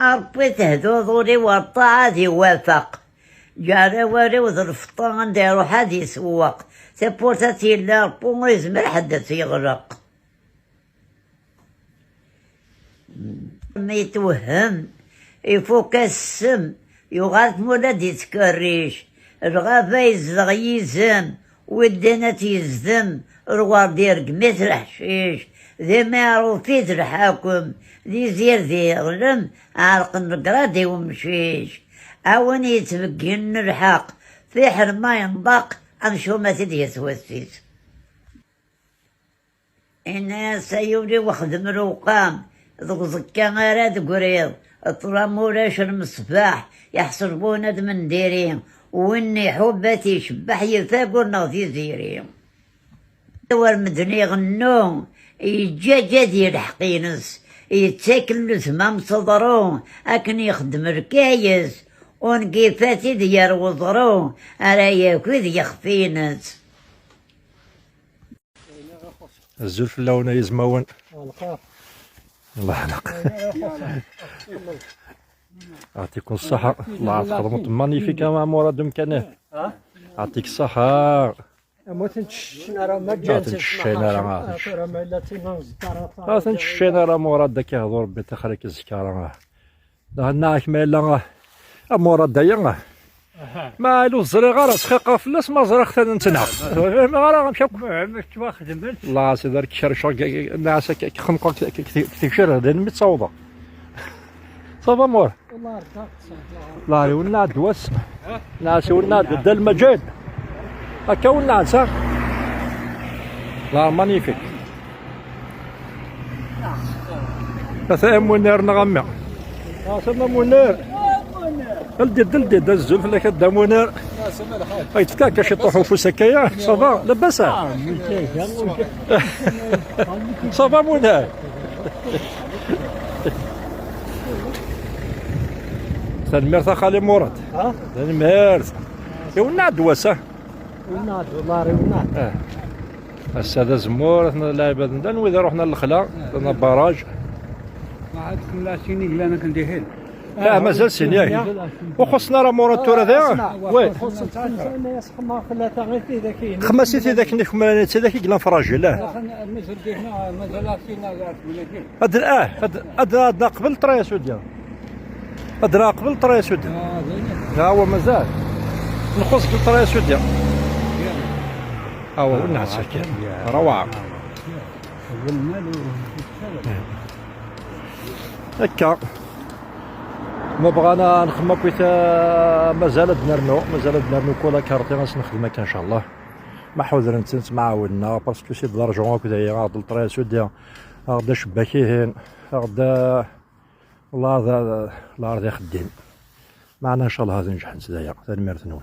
ربي تهدو والطاعة ذي وافق جعل والي ذا الفطا عندي يروح هادي يسوق سبورتاتي لا ربو يزمر حد تيغرق ما يتوهم يفوك السم يغالط مولاد يتكريش الغابة يزدغ يزم والدنا تيزدم الورد يرقميت الحشيش ذي ما يعرفيت الحاكم ذي زير ذي غلم عرق القرادي ومشيش أون يتبقين الحق في حرما ينطق أمشو ما تدي يتوسيس إنا سيولي وخدم الوقام ذوق زكا غير قريض الظلام ولاش المصباح يحصل بوند من ديرين وإني حبتي شبح يفاقر نغذي زيرين والمدني غنو يجا ديال الحقينس يتاكل لثمام صدرو أكن يخدم الكايس ونكيفاتي ديال وزرو على ياكل يخفينس الزلف اللون يزمون الله يحنق يعطيكم الصحة الله خدمت magnifique مع مراد مكانه يعطيك الصحة ما تنشنا راه ما تنشينا راه ما راه تنشينا راه مراد داك يهضر ربي تخرك الزكارة ناك ما الا مراد دايا ما لو الزريغه راه سخيقه فلاس ما زرقت انا نتنع ما راه غنمشي الله سيدي دارك شرشا ناس خنقك كتكشر هذا نمي تصوضه ça va مور والله لا ولا دواس ناس ولا دا المجال هكا ولا صح لا magnifique مثلا منير نغمع سما منير دلدي دلدي دا الزلف اللي كدا منير هاي تفكا كاش يطيحوا فوس هكايا ça va لاباس ça va منير تنميرت خالي مراد تنميرت ونعد دواسه ونعد والله راه ونعد السادة زمور لاعب ندان واذا رحنا للخلا درنا barrage ما عندكم لا سيني لا انا كندير لا مازال سين ياك وخصنا راه مورا التورا ذا oui خمسة سيتي ذاك نيك ذاك يقلان fragile لا مازال سينا هاد هاد هاد قبل طريا سوديا هاد قبل طريا سوديا ها هو مازال نخص قبل طريا سوديا ها هو ونعس روعه هكا ما بغانا نخدم كويت مازال نرنو مازال نرنو كولا كارتي غاس نخدم ان شاء الله ما حوذر نتنت مع ولنا parce que c'est de l'argent هكذا غاد الطريا سوديا غدا شباكيهن غدا والله هذا الارض يخدم معنا ان شاء الله هذا نجح نتدايا تنميرت نون.